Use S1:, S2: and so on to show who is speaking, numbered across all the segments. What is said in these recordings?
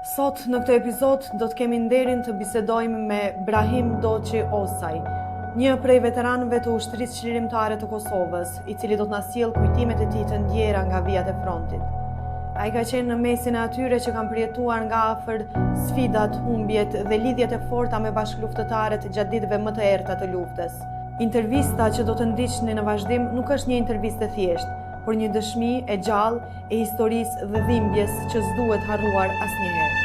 S1: Sot në këtë epizod do të kemi nderin të bisedojmë me Brahim Doçi Osaj, një prej veteranëve të Ushtrisë Çlirimtare të Kosovës, i cili do të na sjellë kujtimet e tij të ndjera nga vijat e frontit. Ai ka qenë në mesin e atyre që kanë përjetuar nga afër sfidat, humbjet dhe lidhjet e forta me bashkëluftëtarët gjatë ditëve më të errëta të luftës. Intervista që do të ndiqni në vazhdim nuk është një intervistë e thjeshtë, por një dëshmi e gjallë e historisë dhe dhimbjes që s'duhet harruar asnjëherë.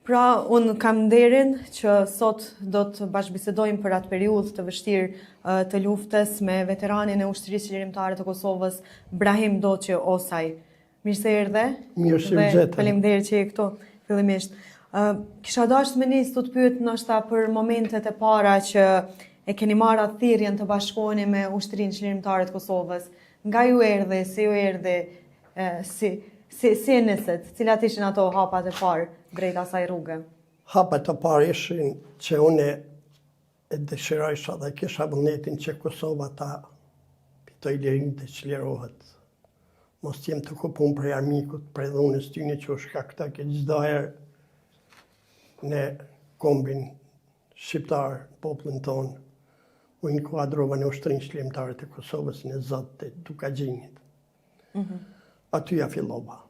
S1: Pra, unë kam nderin që sot do të bashkëbisedojmë për atë periudhë të vështirë të luftës me veteranin e Ushtrisë Çlirimtare të Kosovës, Brahim Doçi Osaj. Mirë se erdhe.
S2: Mirë se ju gjeta.
S1: Faleminderit që je këtu fillimisht. Uh, kisha dashur me nis të të pyet ndoshta për momentet e para që e keni marrë atë thirrjen të bashkoheni me Ushtrinë Çlirimtare të Kosovës. Nga ju erdhi, si ju erdhi, e, si si si e nisët, cilat ishin ato hapat e parë drejt asaj rruge?
S2: Hapat e parë ishin që unë e dëshirojsha dhe kisha vullnetin që Kosova ta fitoj lirinë të çlirohet. Mos të jem të okupum prej armikut, prej dhunës tyne që u shkaktojke çdo herë në kombin shqiptar, popullin tonë, u inkuadrova në ushtrinë çlirimtare të Kosovës në Zot të Dukagjinit. Mm -hmm. Aty ja fillova.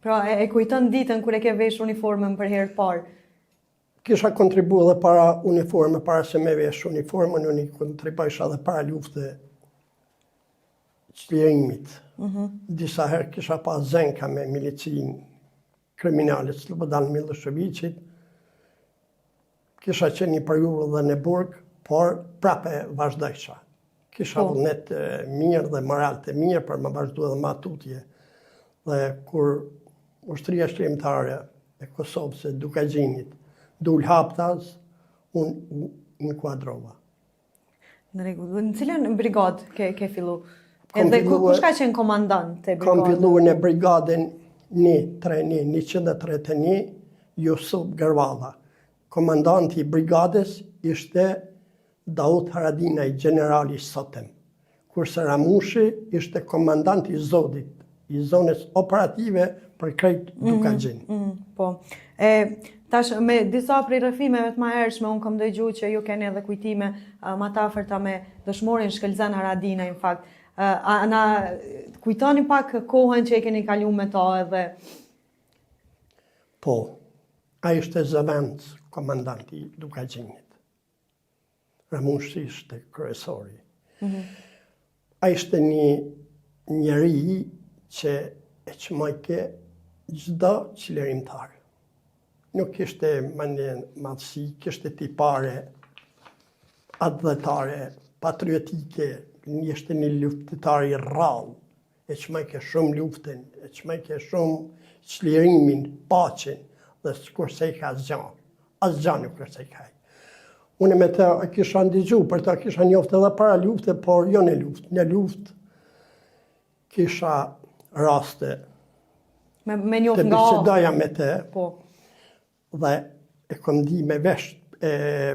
S1: Pra, e, e kujton ditën kur e ke vesh uniformën për herë të parë?
S2: Kisha kontribu edhe para uniforme, para se me vesh uniformën, unë kontribuojsha edhe para lufte çlirimit. Mm -hmm. Disa herë kisha pas zenka me milicinë kriminale të Slobodan Millosheviqit. Kisha qenë një periudhë dhe në burg, por prape vazhdojsha. Kisha po. vullnet të mirë dhe moral të mirë për me vazhdu edhe ma tutje. Dhe kur ushtria çlirimtare e Kosovës e Dukagjinit dul haptas, unë u inkuadrova.
S1: Në rregull. Në cilën brigadë ke, ke fillu? Edhe ku, kush ka qenë komandant
S2: te brigada? Kam fillu në brigadën 1, 3, 1, 131, Jusuf Gërvalla. Komandanti i brigadës ishte Daut Haradinaj, gjenerali i sotëm. Kurse Ramushi ishte komandant i Zodit, i zonës operative për krejt mhm, Dukagjin.
S1: Mm -hmm, po. E, tash, me disa prej rrëfimeve të mahershme, unë kam dëgju që ju keni edhe kujtime ma të afërta me dëshmorin Shkëlzen Haradinaj, në fakt. A, a na kujtoni pak kohën që e keni kalu me ta edhe...
S2: Po, ai ishte zëvendës komandanti i Dukagjinit. Ramushi ishte kryesori. Mm -hmm. Ai ishte një njeri që e çmojke çdo çlirimtar. Nuk kishte mendjemadhësi, kishte tipare atdhetare, patriotike, ishte një luftëtar i rrallë, e çmojke shumë luftën, e çmojke shumë çlirimin, paqen, dhe s'kursejke asgja, asgja nuk kursejke. Unë me të kisha ndigju, për të kisha njoftë edhe para lufte, por jo në luftë. Në luftë kisha raste
S1: me, me njoft
S2: të
S1: nga
S2: bisedoja me të,
S1: po.
S2: dhe e kom di me vesh, e,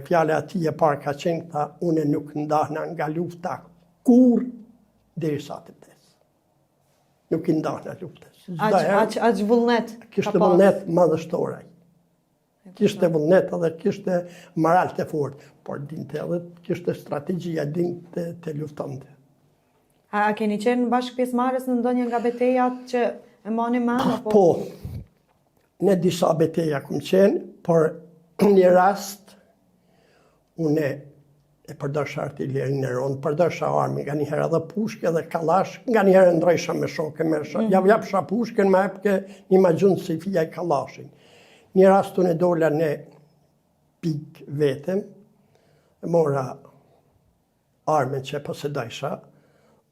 S2: fjala e tij e parë ka qenë, tha, unë nuk ndahna nga lufta kurrë, derisa të vdes. Nuk i ndahna luftës.
S1: Aq, aq, aq vullnet.
S2: Kishte vullnet madhështor ai. Kishte vullnet edhe kishte moral të fortë, por dinte edhe kishte strategjia, dinte të luftonte.
S1: A, a keni qenë bashkë pjesëmarrës në ndonjë nga betejat që e mani mend
S2: apo? Po. Në disa beteja kom qenë, por në një rast unë e përdorsha artilerinë e rëndë, përdorsha armë, nganjëherë edhe pushkë edhe kallash, nganjëherë ndrojsha me shokë, me shokë, mm -hmm. ja japsha pushkën, ma jepke një maxhun Sejfija kallashin. Një rast unë dola në pikë vetëm, mora armën që e posedojsha,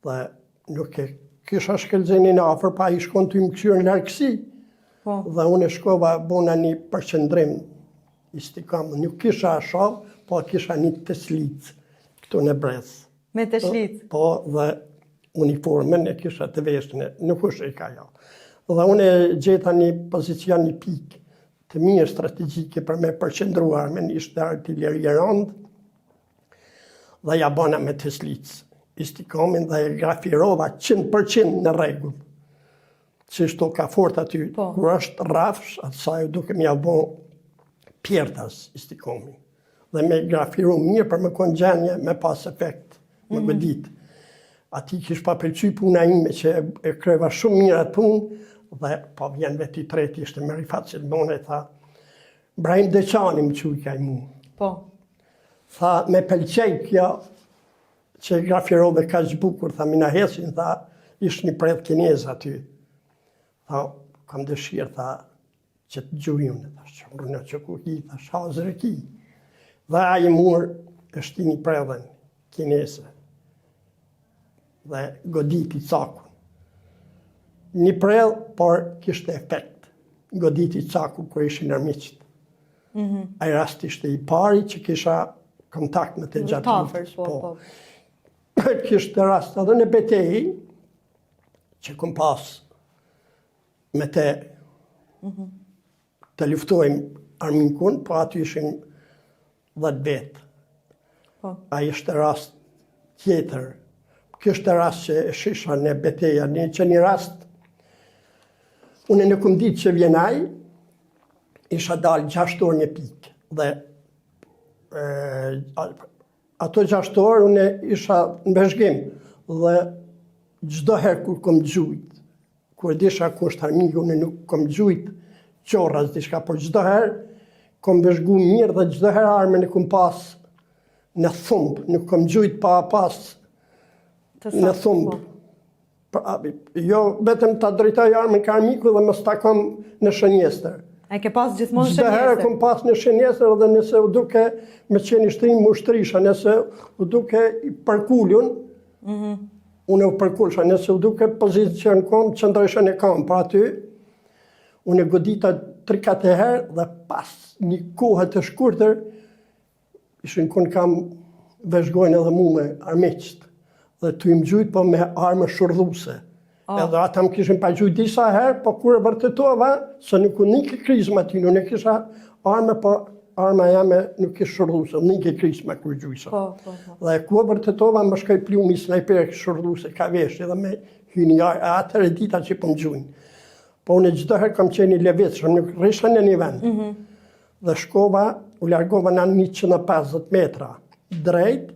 S2: dhe nuk e kisha Shkëlzenin afër, pa i shkon të më këqyrë në largësi.
S1: Po.
S2: Dhe unë e shkova, bona një përqendrim, istikam, nuk kisha shavë, po kisha një teslicë këtu në brez.
S1: Me teslicë?
S2: Po, dhe uniformën e kisha të veshne, nuk është e ka jo. Dhe unë e gjeta një pozicion, një pikë të mirë strategjike për me përqendru armën, ishte artileri e rëndë, dhe ja bona me teslicë istikamin dhe e grafirova 100% në rregull. Që është toka fort aty,
S1: po.
S2: kur është rrafsh, atë sa ju duke m'ja bo pjerrtas istikomi. Dhe me grafiru mirë për me konë gjendje, me pas efekt, me mm -hmm. godit. Atij kish pa pëlqy puna ime që e kreva shumë mirë atë punë, dhe po vjen vetë i treti, ishte me Rifat Selmone, tha, Brahim Deçani më qujke ai mu.
S1: Po.
S2: Tha, me pëlqej kjo që e grafirove kaq bukur, tha, minahesin, tha, ish një predhë kineze aty. Tha, kam dëshirë, tha, që të gjuj unë, tha, që rënë që ku ki, tha, hazër e ki. Dhe ai mur e shtini predhën kineze dhe goditi cakun. Një predhë, por kishte efekt. Goditi cakun kur ishin armiqtë.
S1: Mm -hmm.
S2: Ai rast ishte i pari që kisha kontakt me të gjatë
S1: luftës. Po, po.
S2: Kishte rast edhe në betejë që kom pas me te
S1: mm -hmm.
S2: të luftojmë armikun, po aty ishin 10 vetë.
S1: Po.
S2: Ai ishte rast tjetër. Kishte rast që e shisha në beteja, një që një rast, unë nuk kom ditë që vjen ai, isha dalë 6 orë një pikë, dhe e, ato 6 orë unë isha në vëzhgim, dhe çdo herë kur kom gjujt, kur e disha ku është armiku, unë nuk kom gjujt qorras diçka, por çdo herë kom vëzhgu mirë dhe çdo herë armën e kom pas në thumb, nuk kom gjujt pa pas në thumb.
S1: Po.
S2: Jo vetëm ta drejtoj armën ka armiku dhe mos ta kom në shënjestër.
S1: E ke pas gjithmonë
S2: shënjestër? Çdo herë kom pas në shënjestër dhe nëse u duke me qenë i shtrim, u shtrisha, nëse u duke i përkulun,
S1: mm -hmm.
S2: unë u përkulsha, nëse u duke pozicion kom, qëndrojsha në kam, pra aty, unë e godita 3-4 herë dhe pas një kohe të shkurtër, Ishin kun ka m'vëzhgojnë edhe mu me armiqt dhe tu më gjujt po me armë shurdhuse.
S1: Oh.
S2: Edhe ata më kishin pa gjujt disa herë, po kur e vërtetova se nuk u nike krisma aty, nuk kisha armë, po arma jame nuk ish shurdhuse, nike krisma kur gjujsha.
S1: Po, po, po.
S2: Dhe kur e vërtetova më shkoi plumi snajper shurdhuse ka veshi dhe me hyni ajër, e atëherë e dita që po më gjujnë. Po unë çdo herë kam qenë i lëvizshëm, nuk rrisha në një vend.
S1: Mm -hmm.
S2: Dhe shkova, u largova në 150 metra drejt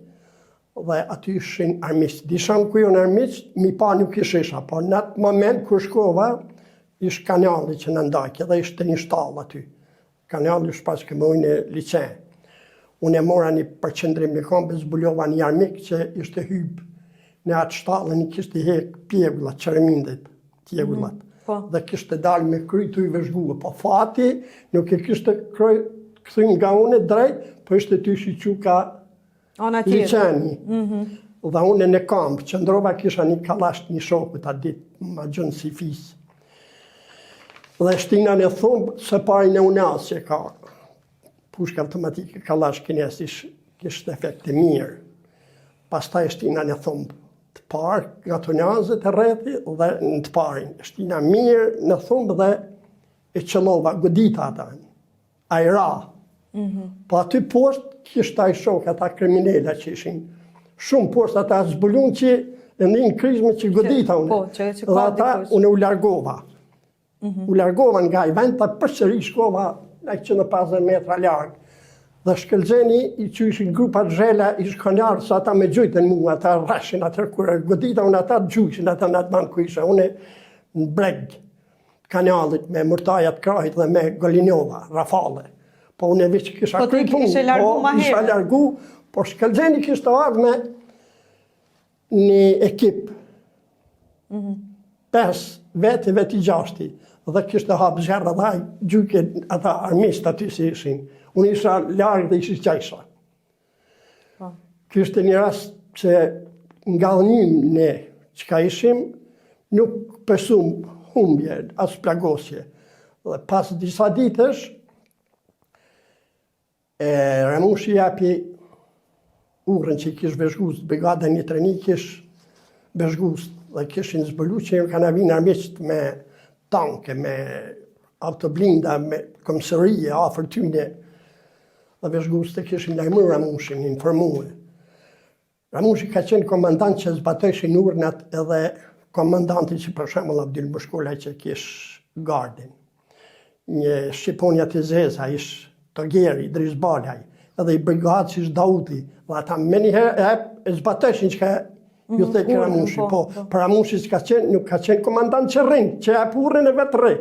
S2: dhe aty ishin armiqtë. Disha ku janë armiqtë, mi pa nuk i shisha, po në atë moment kur shkova, ish kanali që na ndajke dhe ishte një shtallë aty. Kanali është pas këmoj në liqen. Unë e mora një përqendrim në këmbë, zbulova një armik që ishte hyp në atë shtallën, i kishte hek pjegullat, qeremindit, tjegullat.
S1: Mm -hmm. Po.
S2: Dhe kishte dalë me kry tu i vëzhgue. Po fati nuk e kishte kry kthym nga unë drejt, po ishte tu shiqu ka
S1: Ana tjetër.
S2: liqeni.
S1: Mm -hmm.
S2: Dhe unë në kamp, qëndrova kisha një kallash një shokut atë ditë, ma gjënë si fis. Dhe shtina në thumb, së pari në unazë që ka pushka automatike kallash kinez ish kishte efekt të mirë. Pastaj shtina në thumb të parë nga të unazët e rrethi dhe në të parin. Shtina mirë në thumb dhe e qëllova, godita ata. Ai ra.
S1: Mm -hmm.
S2: Po aty poshtë kishte ai shok, ata kriminela që ishin. Shumë poshtë ata zbulun që e ndinë krismën që godita unë.
S1: Po, që, që
S2: dhe ata unë u largova.
S1: Mm -hmm.
S2: U largova nga ai vend, ta përsëri shkova në 150 metra larg. Dhe Shkëlzeni i që ishin grupat zhela, i shkonjarë, se ata me gjujtën mua, ata rrashin atër kur e godita, unë ata gjujshin ata në atë vend ku isha, unë në breg kanalit me murtajat krahit dhe me Golinova, Rafale. Po unë e veç kisha
S1: po,
S2: kry punë,
S1: po,
S2: isha largu, po Shkëlzeni kishte ardhë me një ekip,
S1: mm -hmm.
S2: pes vetë, vetë i gjashti, dhe kishte hapë zjarr dhe ai gjujke ata armiqt aty si ishin. Unë isha larg dhe isha qajsha.
S1: Po.
S2: Kishte një rast që ngadhënjym ne çka ishim, nuk pësum humbje, as plagosje. Dhe pas disa ditësh, E Ramushi japi urdhën që i kish vëzhgus, brigada një treni kish vëzhgus dhe kishin zbulu që ju kanë vinë armiqt me tanke, me autoblinda, me këmbësorie, afër tyne dhe vëzhgus të kishin lajmëru Ramushin, informue. Ramushi ka qenë komandant që zbatojshin urdhnat edhe Komandanti që për shembull Abdyl Mushkolaj që kish gardin. Një Shqiponjat e Zeza ish togeri, Idriz Balaj, edhe i brigadës ish Dauti, dhe ata menjëherë e, e zbateshin çka ju mhm, thojke Ramushi, po, po, po Ramushi s'ka qenë, nuk ka qenë komandant që rrin, që e urdhrin e vetë rri.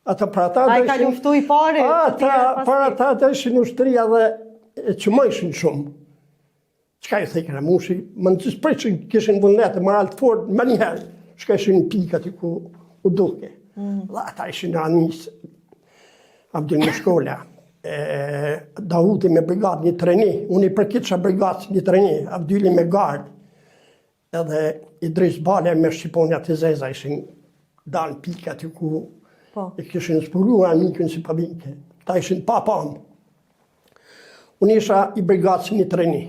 S2: Ata për ata
S1: Ai ka luftu i pari.
S2: Ata për ata dojshin ushtria dhe e çmojshin shumë. Çka i thojke Ramushi, më në të s'pritëshin, kishin vullnet e moral të fort, menjëherë, shkojshin në pikë aty ku u duke. Mm. Dhe ata ishin në anis, Abdyl Mushkola, e, Dauti me brigadë një treni, unë i përkitsha brigadës një treni, Abdyli me gardë, edhe Idriz Balaj me Shqiponjat e Zeza ishin dalë në pikë aty ku po. e kishin zbuluar armikun si po vike. Ta ishin pa pamë. Unë isha i brigadës një treni.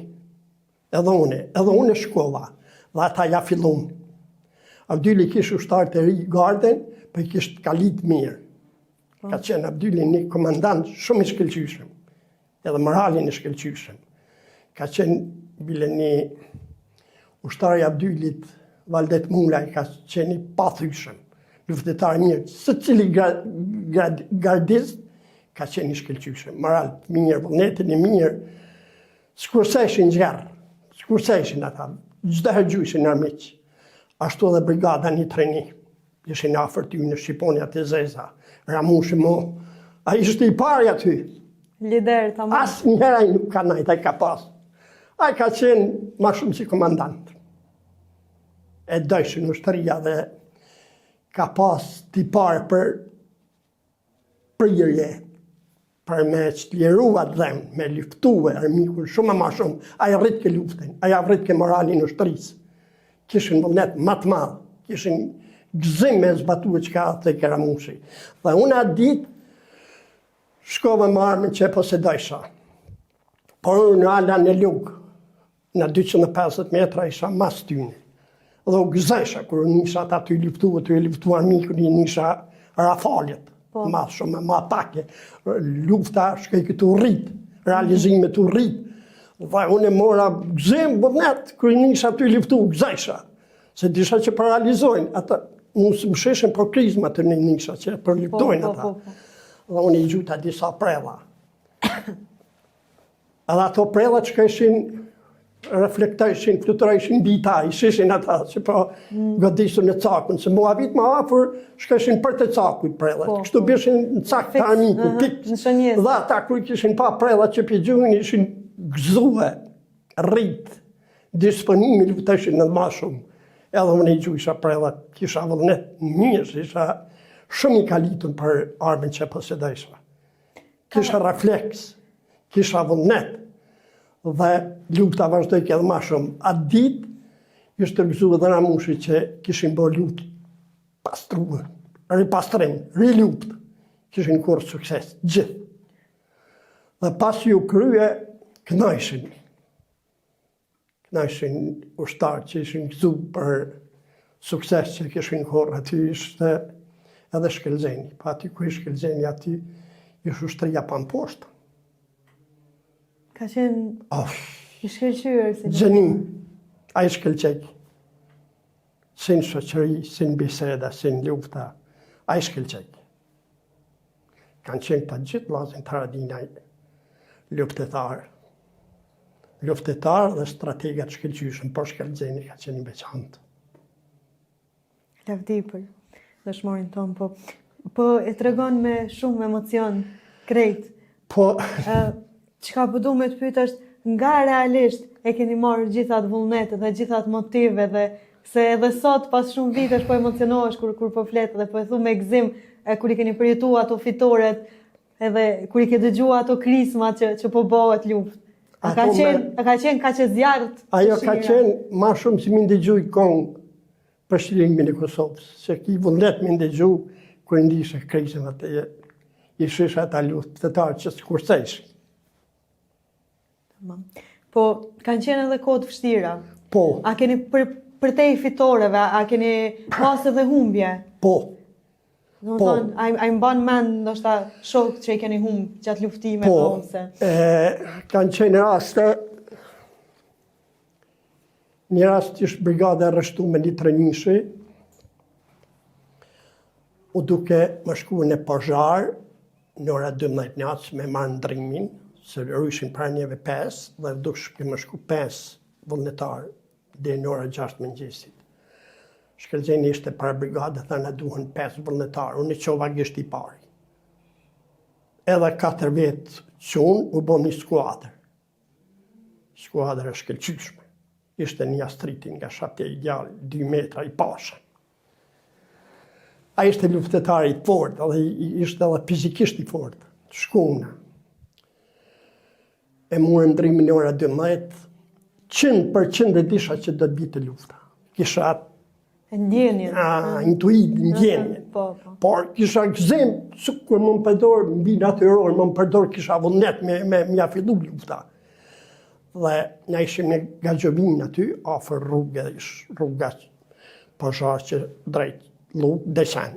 S2: Edhe une, edhe une shkova. Dhe ata ja fillun. Abdyli kish ushtarë të ri gardën, po i kish të kalit mirë. Po. Ka qenë Abdyli një komandant shumë i shkëlqyshëm. Edhe moralin e shkëlqyshëm. Ka qenë bile një ushtar i Abdylit, Valdet Mulaj, ka qenë i pathyshëm. Luftëtar mirë, secili gardist ka qenë i shkëlqyshëm. Moral të mirë, vullnetin e mirë, s'kurseshin zjarr, s'kurseshin ata, çdo herë gjujshin armiq. Ashtu edhe brigada një treni, ishin afër ty në Shqiponjat e Zeza, Ramushi mo, ai ishte i pari aty.
S1: Lider,
S2: tamam. Asnjëherë ai nuk ka najt, ai ka pas. Ai ka qenë ma shumë si komandant. E dojshin ushtria dhe ka pas tipar për prirje për me çliru atdheun, me luftue armikun shumë e ma shumë, ai rritke luftën, ai ja rritke moralin ushtrisë. Kishin vullnet ma të madh, kishin gëzim me zbatue çka thojke Ramushi. Dhe unë atë ditë, shkova me armën që e posedojsha. Por unë ala në lugë, Në 250 metra isha mas tyne. Dhe u gëzojsha, kur unë isha ata tu luftu, tu e luftu armikun, i nisha rafalet. Po. Ma shumë, ma pak. Lufta shkojke tu u rrit, realizimet tu u rrit. Dhe unë e mora gëzim, vullnet, kur i nisha tu luftu, u gëzojsha. Se disha që po realizojnë, ata, unë së më sheshin për krizma të një nisha që po luftojnë po, po, ata. Po, po. Dhe unë i gjuta disa predha. Edhe ato predha që kishin reflektojshin, fluturojshin mbi ta, i shishin ata që po mm. godisën në cakun, se mua vit ma afër, shkojshin për te caku predhat, po, kështu po. bishin në cak të armiku, pik. Dhe ata kur kishin pa predhat që p'i gjujnë, ishin gëzue, rrit, disponimi luftojshin edhe ma shumë. Edhe unë i gjujsha predhat, kisha vullnet mirë, isha shumë i kalitun për armën që posedojsha. Kisha refleks, kisha vullnet dhe lufta vazhdojke edhe ma shumë. Atë ditë, ishte gëzu edhe Ramushi që kishin bo luftë pastrue, ripastrim, riluftë, kishin korrë sukses, gjithë. Dhe pasi u krye, knajshin. Knajshin ushtarët që ishin gëzu për sukses që kishin korrë, aty ishte edhe Shkëlzeni. Po aty ku ish Shkëlzeni, aty ish ushtria pamposhtë.
S1: Ka qenë oh, i shkëlqyer.
S2: Si Gjeni, ai shkëlqejke. Si në shoqëri, si në biseda, si në lufta, ai shkëlqejke. Kanë qenë të gjithë vllazën Haradinaj luftëtarë. Luftëtarë dhe stratega të shkëlqyeshëm, por Shkëlzeni ka qenë i veçantë.
S1: Lavdi për dëshmorin tonë, po, po e tregon me shumë emocion krejt.
S2: Po...
S1: Çka po du me të pyet është, nga realisht e keni marrë gjithë atë vullnet dhe gjithë atë motiv edhe se edhe sot pas shumë vitesh po emocionohesh kur kur po flet dhe po e thu me gëzim e kur i keni përjetu ato fitoret edhe kur i ke dëgju ato krismat që që po bëhet luftë. A ka qenë, a ka qenë kaq e zjarrtë?
S2: Ajo ka qenë ma shumë si me ndëgju kongë për çlirimin e Kosovës, se ki vullnet me ndëgju kur ndishe krismat e i shisha ata luftëtarë që s'kursejshin.
S1: Tamam. Po, kanë qenë edhe kohë të vështira.
S2: Po.
S1: A keni për, përtej fitoreve, a keni pas edhe humbje?
S2: Po.
S1: Do të po. thonë, a, a i mban mend ndoshta shokë që i keni humb gjatë luftimeve
S2: po, ose? Po, e, kanë qenë raste Një rast ish brigada e rreshtume një trenjëshi. U duke me shku në Pozhar, në ora 12 natës me marrë ndrimin, se rujshin para neve 5, dhe u duke me shku 5 vullnetarë, deri në ora 6 mëngjesit. Shkëlzeni ishte para brigade, tha na duhen 5 vullnetarë, unë e çova gisht i pari. Edhe 4 vetë çun, u bo një skuadër. Skuadër e shkëlqyshme. Ishte një Astriti nga Shapti i djalë, 2 metra i pashëm. Ai ishte luftëtar i fortë, edhe ishte edhe fizikisht i fortë. Shkuna. E murëm ndrimin në ora 12, 100% e disha që do të vite lufta. Kisha atë
S1: Ndjenjën.
S2: A, intuit, ndjenjën.
S1: Po, po.
S2: Por kisha gëzim, kur më më përdor, mbinatyror, më më përdor, kisha vullnet me, me, me ja fillu lufta. Dhe na ishim në Gaxhovinë aty, afër rrugë, ish rruga Pozhar që drejt Llukë, Deçan.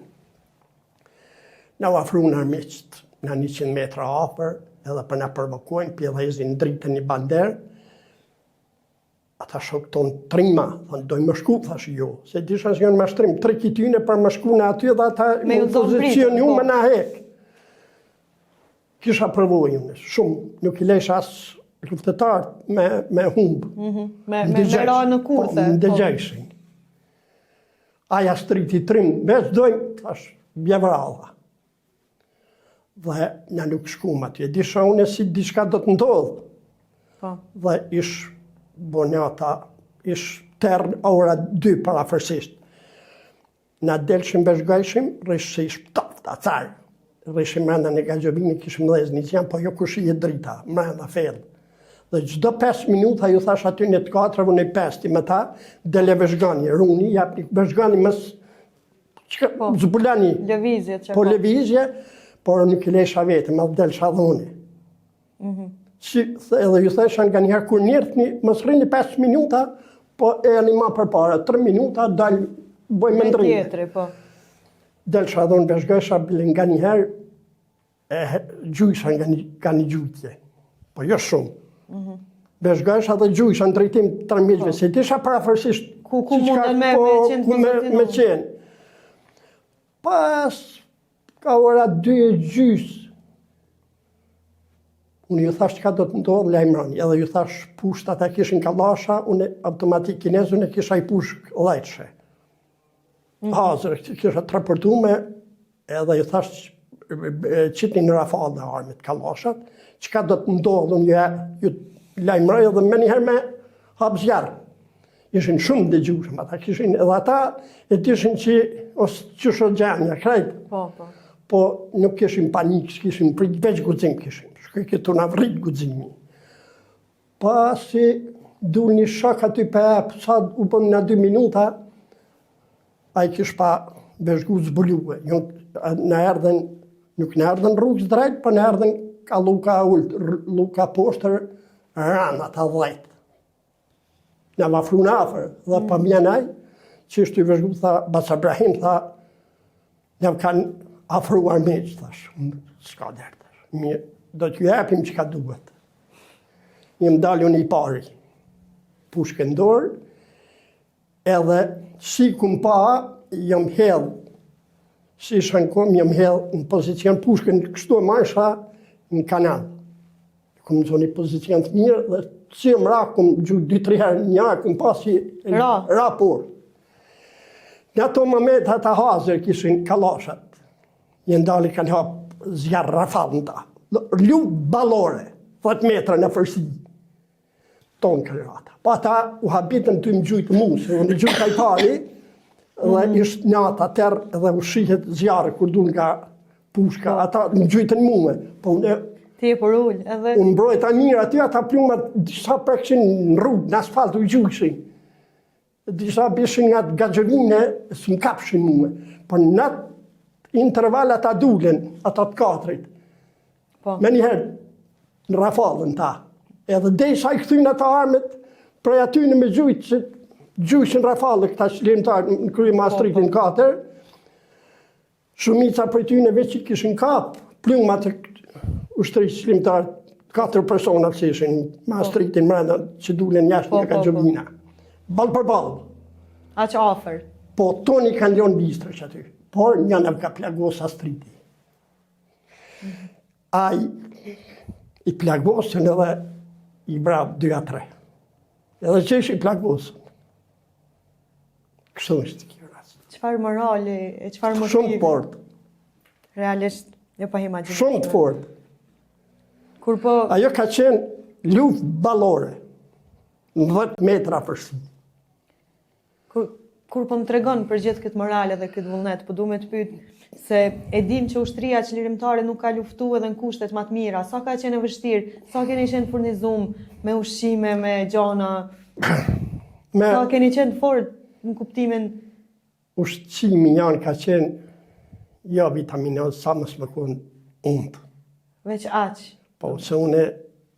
S2: Na u afrun armiqt, na 100 metra afër, edhe për na provokojnë, p'i dhezin dritën një bander, ata shokë tonë trima, thonë, dojmë me shku, thash jo, se disha se janë mashtrim, trik i tyne për me shku në aty dhe ata
S1: me
S2: në pozicion ju
S1: po.
S2: me na hek. Kisha përvojë unë, shumë, nuk i lejsha as luftëtarët me, me humbë.
S1: Mm -hmm. Me, me, me ra në kurthe.
S2: Po, më dëgjojshin. Po. Ai Astriti trim, veç dojmë, thash, bjevralla. Dhe na nuk shkum aty. E disha unë si diçka do të ndodhë.
S1: Po.
S2: Dhe ish bo nata, ish terr ora 2 parafërsisht. Na delshim vëzhgojshim, rrish se ish ftoft, acar. Rrishim mrenda në Gaxhovinë, kishim dhezë një zjarm, po jo ku shihet drita, mrenda fellë. Dhe çdo 5 minuta ju thash aty në të katrëve në pesti me ta, dele vëzhgoni, runi, japni, vëzhgoni mos Çka
S1: po,
S2: zbulani.
S1: Lëvizje që
S2: po. Po lëvizje, por nuk i lejsha vetëm, edhe delsha dhe unë.
S1: Mm -hmm.
S2: Si, edhe ju thesha nga njëherë, kur njerëtni, mos rrini 5 minuta, po e jeni ma përpara, 3 minuta, dal, bëjmë
S1: ndrime. Tjetri, po.
S2: Delsha dhe unë vëzhgojsha, bile nga njëherë, E gjujsha nga një, nga një gjujtje, po jo shumë. Mm
S1: -hmm.
S2: Vëzhgojsha dhe gjujsha në drejtim të armiqve, po. se disha parafërsisht
S1: ku, ku munden me,
S2: po,
S1: me qenë
S2: ku me, me qenë. Pas ka ora dy e gjysë, unë ju thash çka do të ndodhë, lajmëroni, edhe ju thash pushkt ata kishin kallasha, unë automatik kinez, unë kisha i pushkë dhjetëshe. Mm -hmm. Hazër, kisha të raportume, edhe ju thash qitni në rafale armët, kallashat, çka do të ndodhë, unë ju, ju lajmëroj edhe menjëherë me hap zjarr. Ishin shumë dëgjushëm, ata kishin edhe ata e dishin që ose qysh o gjendja, krejt.
S1: Po, po.
S2: Po nuk kishin panik, s'kishin frikë, veç guxim kishin. Shkoj këtu na vrit guximi. Pasi dul një shok aty pe sa u bën në dy minuta, ai kish pa vëzhgu zbulue. Jo, na erdhën, nuk na erdhën rrugës drejt, po na erdhën ka lluka ulët, lluka poshtër, ranë ata dhejt. Na u afrun afër, dhe mm. pa mjen ai, që ishte vëzhgu, tha, Baca Brahim, tha, na kanë afruar armiqt, thash, s'ka dert, thash, mirë, do t'ju japim çka duhet. Jam dalë unë i pari, pushkë në dorë, edhe si kum pa, jam hedh, si isha në kom, jam hedh në pozicion pushkën, kështu e majsha në kanal. Kum zonë një pozicion të mirë dhe si jam ra, kum gjujt dy, tri herë një, kum pasi
S1: ra,
S2: ra por. Në ato moment ata hazër kishin kallashat. Një ndali kanë hap zjarr rafal në ta. Luftë ballore, 10 metra në afërsi. Tonë kanë ra ata. Po ata u habitën tu më gjujtë mu, se unë gjujta i pari, dhe mm. ishte nata terr dhe u shihet zjarri kur dul nga pushka. Po. Ata më gjujtën mu, po unë
S1: Ti e përul, edhe...
S2: Unë mbrojta mirë aty, ata plumat disa prekshin në rrugë, në asfalt u gjujshin. Disa bishin nga gaxhovine, s'më kapshin mue. Po në atë interval ata dulen, ata të katrit.
S1: Po.
S2: Menjëherë, në rafalën ta. Edhe derisa i kthyn ata armët, prej aty në me gjujtë, që gjujshin rafalë këta çlirimtarë në krye me Astritin
S1: po, po.
S2: 4, Shumica prej tyne veç i kishin kap plumat e ushtrisë çlirimtare, katër persona që ishin me po. Astritin mrenda që dulen jashtë po, nga po, Gaxhovina. Ballë për ballë.
S1: Aq afër.
S2: Po, toni kanë lënë bistre që aty. Por njëna ka plagos Astriti. Ai i plagosën edhe i vrau dy a tre. Edhe që ish i plagosën. Kështu është kjo
S1: rast. Çfarë morali e çfarë
S2: motivi? Shumë të fort.
S1: Realisht, jo pa imagjinu.
S2: Shumë të fort.
S1: Kur po...
S2: Ajo ka qenë luftë ballore, në 10 metra afërsi.
S1: Kur, kur po më tregon për gjithë këtë moral edhe këtë vullnet, po du me të pyet se e dim që ushtria çlirimtare nuk ka luftu edhe në kushtet ma të mira, sa ka qenë e vështirë, sa keni qenë furnizum me ushqime, me gjana, me... sa keni qenë fort në kuptimin...
S2: Ushqimi jonë ka qenë jo vitaminoz, sa mos me konë
S1: untë. Veç aq.
S2: Po, se une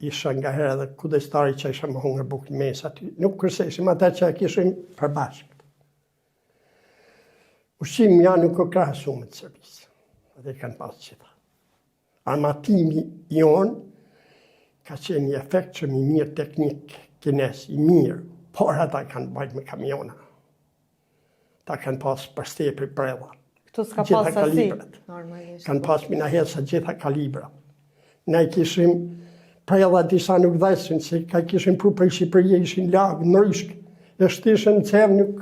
S2: isha nga herë edhe kujdestari që isha me hongër bukë në mesë aty. Nuk kurseshim ata që e kishim përbashkët. Ushqimi jonë nuk u krahasu me të Serbisë. Ata i kanë pasë gjitha. Armatimi jonë ka qenë i efektshëm i mirë teknik kinez, i mirë, por ata kanë bajtë me kamiona. Ta kanë pas për stepri
S1: predha. Këtu s'ka pas sasi,
S2: normalisht. Kanë pas minahersa gjitha kalibra. Na i kishim predha disa nuk dhezshin, se ka kishim pru prej Shqipërie, ishin lagë, ndryshk. E shtishin në cevë nuk,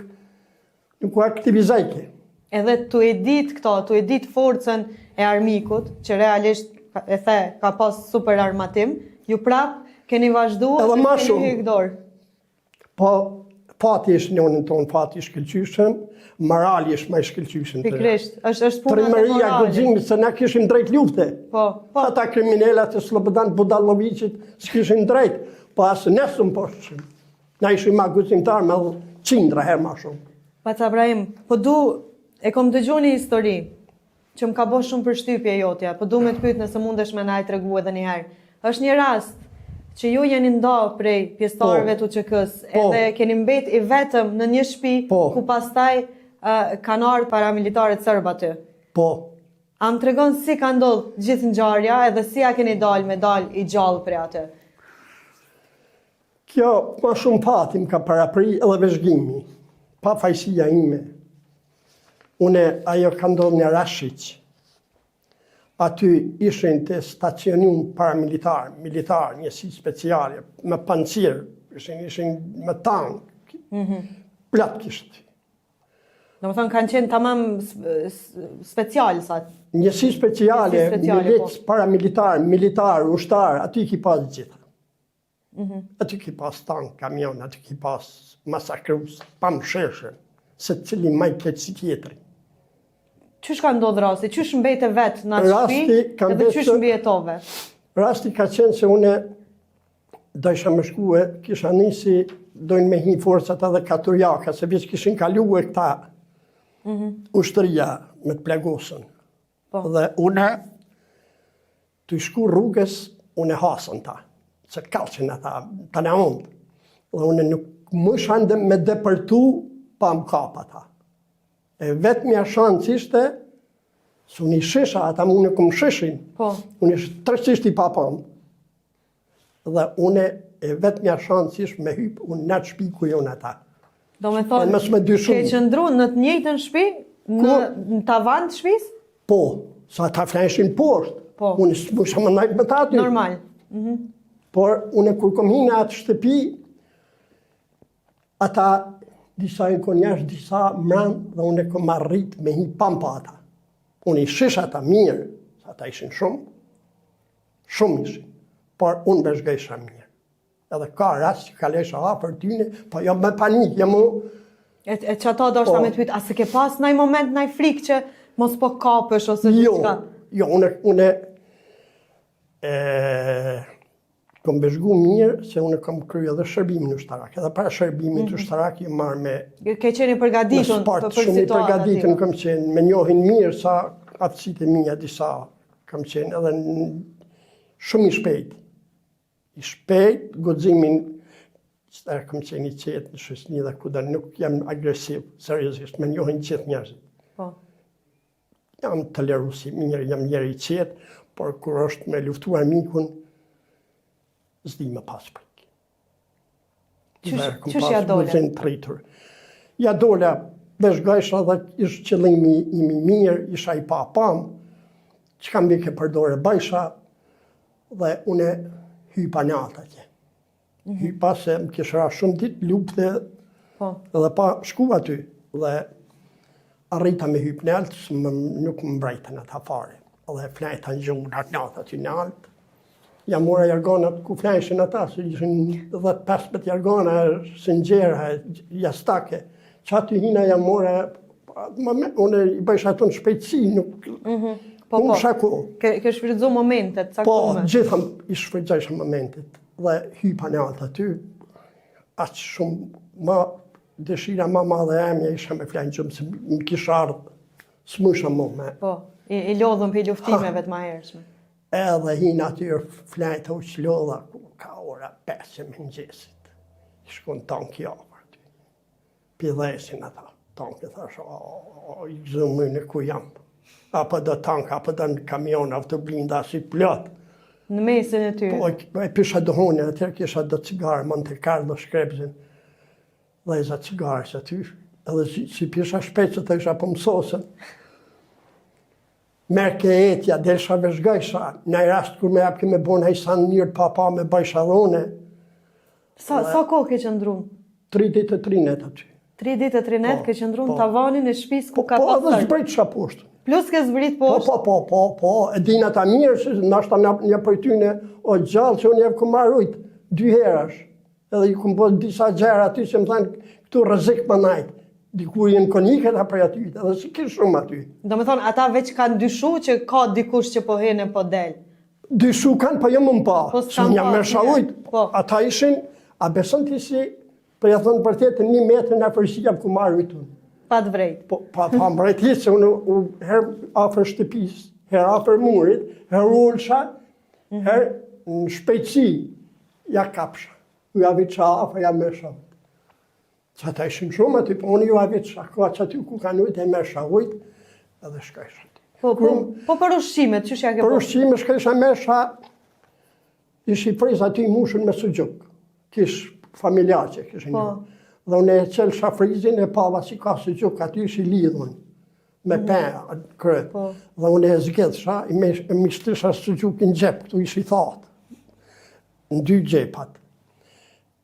S2: nuk u aktivizajke.
S1: Edhe tu e ditë këto, tu e ditë forcën e armikut, që realisht e the, ka pas super armatim, ju prap keni vazhdu
S2: edhe ma shumë. Keni Po, fati është në anën tonë, fati i shkëlqyshëm, morali është ma i shkëlqyshëm.
S1: Pikërisht, është, është puna
S2: e moralit. Trimëria, guximi, se na kishim drejt lufte.
S1: Po,
S2: po. Ata kriminelat e Slobodan Budalloviqit s'kishin drejt, po as ne s'u mposhtshim. Na ishim ma guximtar me qindra herë ma
S1: shumë. Baca Brahim, po du, e kom dëgju një histori, që më ka bo shumë përshtypje jotja, po du me të pyet nëse mundesh me na e tregu edhe një herë. Është një rast që ju jeni nda prej pjesëtarëve po. të UÇK-së, po. edhe keni mbet i vetëm në një shtëpi po. ku pastaj uh, kanë ardhur paramilitarët serbë aty.
S2: Po.
S1: A më tregon si ka ndodhur gjithë ngjarja edhe si ja keni dalë me dalë i gjallë prej aty?
S2: Kjo ma shumë fati më ka parapri edhe vëzhgimi, pa fajësia ime. Une, ajo ka ndodhë në Rashiq. Aty ishin të stacionum paramilitar, militar, njësi speciale, me pancir, ishin, ishin me tank, mm -hmm. plot kishte.
S1: Domethënë, kanë qenë tamam special, sa?
S2: Njësi speciale, speciale milic, po. paramilitar, militar, ushtar, aty ki pas gjitha. Mm Aty ki pas tank, kamion, aty ki pas masakrus, pamëshirshëm, secili ma i keq si tjetri.
S1: Qysh ka ndodhë rasti? Qysh mbete vetë në atë shpi? Edhe qysh mbijetove?
S2: Rasti ka qenë se une dojsha me shkue, kisha nisi, dojnë me hi forcat edhe katurjaka, se veç kishin kalue këta mm -hmm. ushtria me të plagosën. Po. Dhe une Tu shku rrugës, unë e hasën ta, se kallshin ata, të në ondë. Dhe unë nuk mujsha me depërtu pa më kap ata. E vetmja shansë ishte, se unë i shisha, ata mu nuk më shishin.
S1: Po.
S2: Unë isha tërësisht i papamë. Dhe une e vetmja shansë ishte me hypë, unë në atë shpi ku jonë ata.
S1: Domethonë, mos me dyshu. Ke qëndru në të njëjtën shpi, në, në tavan të shpisë?
S2: Po, se ata flejshin poshtë.
S1: Po.
S2: Unë s'mujsha me nejtë me ta aty.
S1: Normal. Mm
S2: -hmm. Por, unë kur kom hi në atë shtëpi, ata disa janë konë jashtë, disa mrena, dhe unë kom arrit me hi pa m'pa ata. Unë i shisha ata mirë, se ata ishin shumë, shumë ishin, por unë vëzhgojsha mirë. Edhe ka rast që kalojsha afër tyne, po jo me panik, jo mu...
S1: E, e qato deshta po, me të pyet, a s'e ke pas naj moment, naj frikë që mos po kapesh ose
S2: jo, diçka? Jo, une, une e, kom vëzhgu mirë se unë kom kry edhe shërbimin ushtarak. Edhe para shërbimit mm -hmm. ushtarak jam marrë
S1: me... Ke qenë i përgatitun
S2: për, për shumë i përgatitun kom qenë, më njohin mirë sa aftësitë e mia disa kam qenë edhe shumë i shpejt. I shpejt, guximin, që kam qenë i qetë në shoqni dhe kudo nuk jam agresiv, seriozisht, më njohin gjithë njerëzit.
S1: Po.
S2: Jam tolerues i mirë, jam njeri i qetë, por kur është me luftu armikun, s'di me pas
S1: frikë. Qysh, qysh ja dole?
S2: Të rritur. Ja dola. Vëzhgojsha dhe ish qëllimi im i mirë, isha i papam, çka më vike për dore bajsha, dhe une hypa nalt atje. Mm -hmm. Hypa se më kish ra shumë ditë lufte po. dhe pa shku aty dhe arrita me hyp nalt, më, nuk më vrejtën ata fare. Dhe flejta në gjumë atë natë aty nalt. Ja mora jargonat ku flejshin ata, se ishin 10-15 jargona, sëngjera, jastake. Që aty hina ja mora, më, me, unë i bëjsha ato në shpejtësi, nuk...
S1: Mm -hmm. Po, po. Shaku. Ke, ke shfrytëzu momentet,
S2: caktume. Po, gjitha i shfrytëzojsha momentet. Dhe hypa nalt aty, aq shumë, ma dëshira ma madhe e emja isha me flejt në gjumë, se më kish ardhë, s'mujsha mo me.
S1: Po, i, i lodhun prej luftimeve të mahershme.
S2: Edhe hina aty flejta u çlodha, ku ka ora 5 e mëngjesit. Shkon tanki afër aty. P'i dhesin ata, tanki thash, o, o, i gëzumë në ku jam. Apo do tank, apo do në kamion, autoblinda, si plot.
S1: Në mesin e tyre.
S2: Po, e pisha duhanin, atëherë kisha do cigare, Monte Carlo, shkrepzin, dheza cigare që aty, edhe si, si pisha shpejt që thësha po mësosën. Merrke etja, delsha vëzhgojsha, naj rast kur me japke me bo naj sen mirë pa pa me bajsha dhone.
S1: Sa, dhe, sa kohë ke qëndru?
S2: Tri ditë e tri net aty.
S1: Tri ditë e tri net po, ke qëndru në po. tavanin e shpisë ku
S2: po,
S1: ka
S2: po, pasur? Po, edhe zbritsha poshtë.
S1: Plus ke zbrit
S2: po, poshtë? Po, po, po, po, po, e din ata mirë, se nashta një, një prej tyne, o gjallë që unë jev kum marrë ujt, dy herësh. Edhe i kum bo disa gjëra aty që më thanë, këtu rrezik me najtë. Diku jenë koniket a prej aty, edhe si kish shumë aty.
S1: Do me thonë, ata veç kanë dyshu që ka dikush që po hen e po del.
S2: Dyshu kanë, po jo më më pa. Po s'kanë pa. Merrsha ujt. Po. Ata ishin, a beson ti si, po ja thonë vërtet, një metër në afërsi jam kum marrë ujt unë.
S1: Pa të vrejt.
S2: Po, pa, pa më vrejt hiç, se unë u, herë afër shtëpisë, herë afër murit, herë ulsha, mm -hmm. herë në shpejtësi, ja kapsha. Ja vitsha afër, ja merrsha. Që ata ishin shumë aty, po unë ju avitsha, ka që aty ku kanë ujtë, e merrsha ujtë, edhe shkojsha aty.
S1: Po, po, po për ushqimet, qysh ja ke
S2: Për ushqimet shkojsha merrsha, ish i friz aty i mushën me suxhuk, kish familja që kishin po. një. Dhe unë e çelsha frizin e pava si ka suxhuk, aty ish i lidhun me mm. pe në kryet. Po. Dhe unë e zgjedhsha, i me, e shtisha suxhukin n'xhep, këtu ish i thatë, në dy xhepat.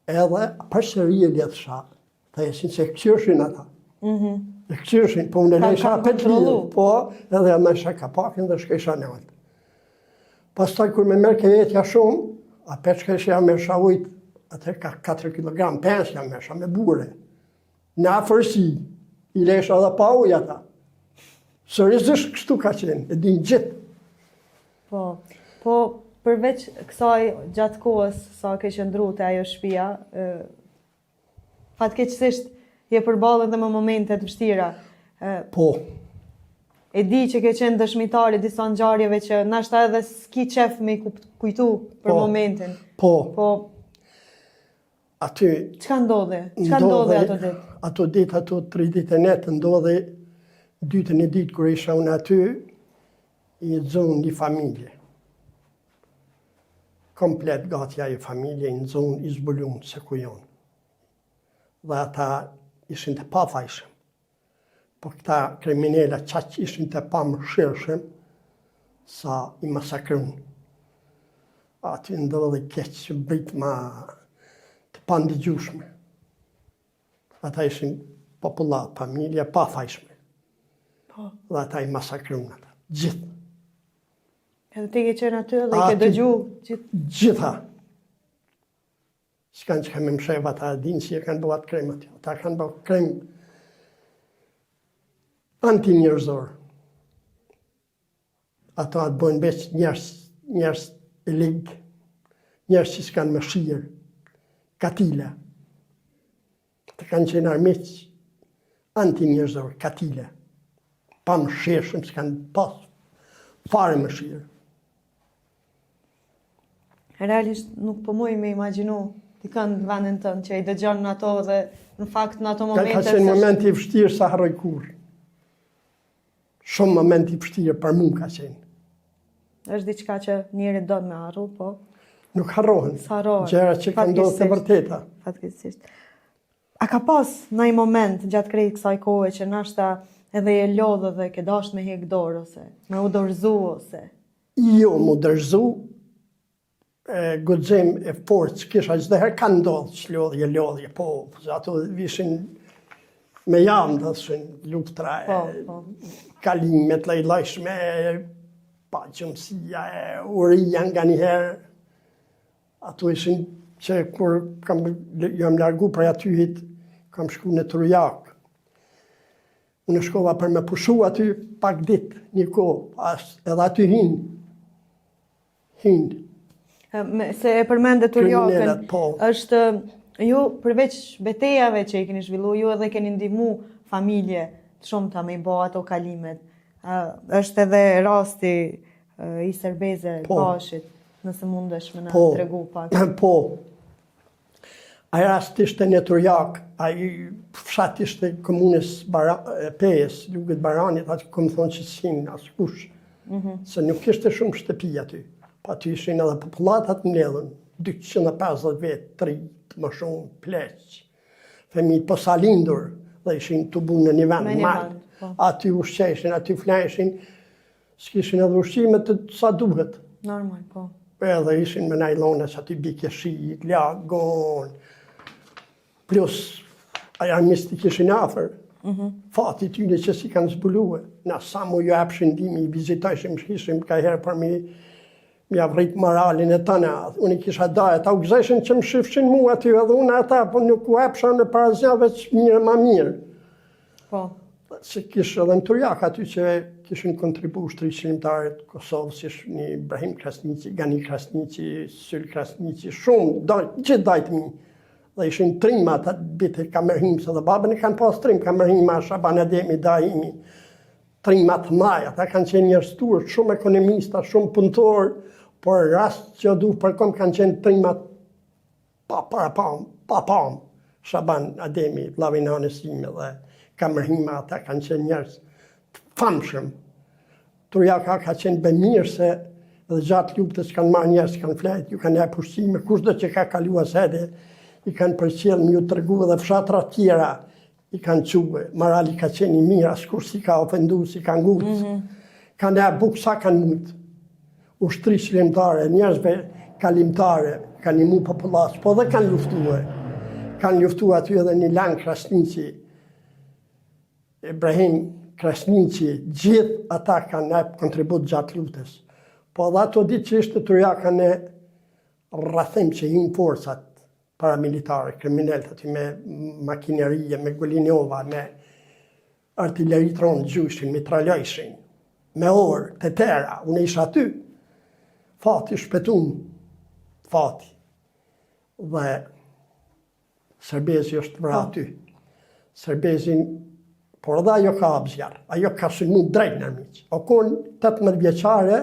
S2: Edhe përsëri e lidhsha, thesin se këqyrshin ata. Mm -hmm. E këqyrshin, po unë e lejsha apet lidhë, po edhe ja merrsha kapakin dhe shkojsha nalt. Pastaj kur me merrke etja shumë, apet shkojsha ja merrsha ujt, atëherë ka 4 kg, 5 ja merrsha me bure. Në afërsi, i lejsha edhe pa ujë ata. Seriozisht kështu ka qenë, e din gjithë.
S1: Po, po përveç kësaj gjatë kohës sa ke qëndru te ajo shpia, fatkeqësisht je përballë edhe me momente të vështira.
S2: Po.
S1: E di që ke qenë dëshmitar i disa ngjarjeve që nashta edhe s'ki qef me i kujtu për po, momentin.
S2: Po. Po. Aty...
S1: Çka ndodhi? Çka ndodhi ato ditë?
S2: Ato ditë, ato tri ditë e net ndodhi, dytën e ditë kur isha unë aty, i nxunë një familje. Komplet gati ajo familje i nxunë, i zbulun se ku jonë. Dhe ata ishin të pafajshëm. Po këta kriminela qaq ishin të pamëshirshëm sa i masakrun. Aty ndodhi keq britma të pandëgjushme. Ata ishin popullatë, familje pafajshme. Po. Dhe ata i masakrun ata, gjithë.
S1: Edhe ti ke qenë aty dhe i ke dëgju
S2: gjithë? Gjitha. S'kanë çka me mshef, ata e dinë si e kanë bo atë krim aty. Ata kanë bo krim antinjerëzor. Ata atë bojnë veç njerëz, njerëz e lig, njerëz që s'kanë mëshirë, katila. Ata kanë qenë armiq antinjerëzor, katila. Pamëshirshëm, s'kanë pas fare mëshirë.
S1: Realisht nuk po muj me imagjinu dikën në vendin tënd që i dëgjon në ato dhe në fakt në ato momente...
S2: Ka qenë moment i vështirë s'e harroj kurrë. Shumë moment i vështirë për mu ka qenë.
S1: është diçka që njeri don me harru, po...
S2: Nuk harrohen.
S1: S'harrohen.
S2: Gjëra që kanë ndodhur të vërteta.
S1: Fatkeqësisht. A ka pas naj moment gjatë krejt kësaj kohe që nashta edhe je lodhë dhe ke dashtë me hek dorë ose me u dorëzu ose?
S2: Jo, m'u dorëzu, e guxim e forcë kisha çdo herë ka ndodhë çlodhje, lodhje, po, ato vishin me javë ndodhshin luftra e po, po. kalime të llojllojshme, pagjumësia e uria nganjëherë. Ato ishin që kur kam, jam largu prej atyhit, kam shku në Turjakë. Unë shkova për me pushu aty pak dit, një kohë, as, edhe aty hinë.
S1: Hinë. Me, se e përmende Turjakën, po. është, ju përveç betejave që i keni zhvillu, ju edhe keni ndihmu familje të shumta me i bo ato kalimet. është edhe rasti i Serbeze po. Gashit, nëse mundesh me na po. tregu pak.
S2: Po. Ai rast ishte në Turjak, ai fshat ishte komunës Bara, Pejës, Lugët Baranit, aty kom thonë që s'hin askush, mm -hmm. se nuk ishte shumë shtëpi aty. Po aty ishin edhe popullatat mbledhun, 250 vetë, 3, më shumë, pleq, fëmijë posalindur, dhe ishin tubu në një vend, mal. Po. Aty ushqeshin, aty flejshin, S'kishin edhe ushqime të sa
S1: duhet. Normal, po.
S2: Edhe ishin me najlona që aty bike shi, lagon. Plus, ai armiqtë i kishin afër. Mm -hmm. Fati tyne që s'i kanë zbulue. Na sa mu ju epshin ndihmë, i vizitojshim, hishim ka herë për mi m'ja rrit moralin e tana. Unë i kisha daje, ata u gëzojshin që më shifshin mu aty edhe unë ata, po nuk u epsha në parazja veç mirë ma mirë.
S1: Po.
S2: Se kish edhe në Turjak aty që kishin kontribu ushtrisë çlirimtare të Kosovës, si një Ibrahim Krasniqi, Gani Krasniqi, Syl Krasniqi, shumë, daj, gjithë dajtë mi. Dhe ishin trima ata bijtë e Kamerhimës edhe babën e kanë pas trim, Kamerhima, Shaban Ademi, Daimi, trima të mdhaj, ata kanë qenë njerëz t'urtë, shumë ekonomista, shumë punëtorë, por rast që du për kom kanë qenë trima Pa parapam, pa pam, Shaban Ademi, vllau i nanës sime dhe Kamerhima, ata kanë qenë njerëz të famshëm. Turjaka ka qenë bëmirëse dhe gjatë luftës kanë marrë njerëz, kanë flejt, ju kanë jap ushqime, kushdo që ka kalua sede, i kanë përcjell me ju tregu edhe fshatra tjera, i kanë çue, morali ka qenë i mirë, askush s'i ka ofendu, s'i ka nguc, mm -hmm. kanë e bukë sa kanë mujtë. Ushtrisë çlirimtare, njerëzve kalimtare, kanë nimu popullatës, po dhe kanë luftue. Kanë luftu aty edhe një Lan Krasniqi, Ibrahim Krasniqi, gjithë ata kanë jep kontribut gjatë luftës. Po dhe ato ditë që ishte Turjaka në rrethim që hinë forcat, paramilitare, kriminelët aty me makinerie, me gulinova, me artileri të ronë gjujshin, mitralojshin, me orë të tera, unë isha aty, fati shpëtum, fati. Dhe Serbezi është vra po. aty. Serbezin, por edhe ajo ka hapë zjarr, ajo ka sulmu drejt në armiq. O konë 18 vjeçare,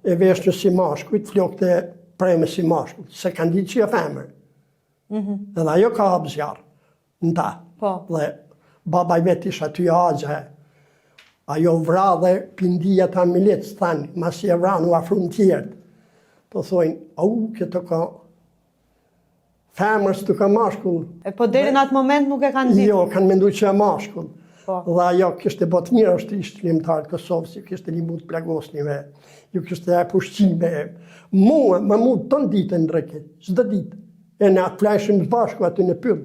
S2: e veshë si mashkujt, flokët e preme si mashkujt, s'e kanë ditë që e femër. Mm -hmm. Edhe ajo ka hapë zjarr, në ta.
S1: Po.
S2: Dhe baba i vet ish aty axha, ajo vra dhe pindi ata milicë, thanë, masi e vranë, u afrun tjerët. Po thojnë, au, këtë ka Femër s'të ka
S1: mashkull. E po deri në atë moment nuk e kanë
S2: ditë. Jo, kanë mendu që e mashkull. Po. Dhe ajo kishte bo të mirë ushtrisë çlirimtare të Kosovës, ju kishte nimu të plagosnive, ju kishte jep ushqime. Mua, më mu të në ditën në reke, çdo ditë. E ne atë flajshim së bashku aty në pyll,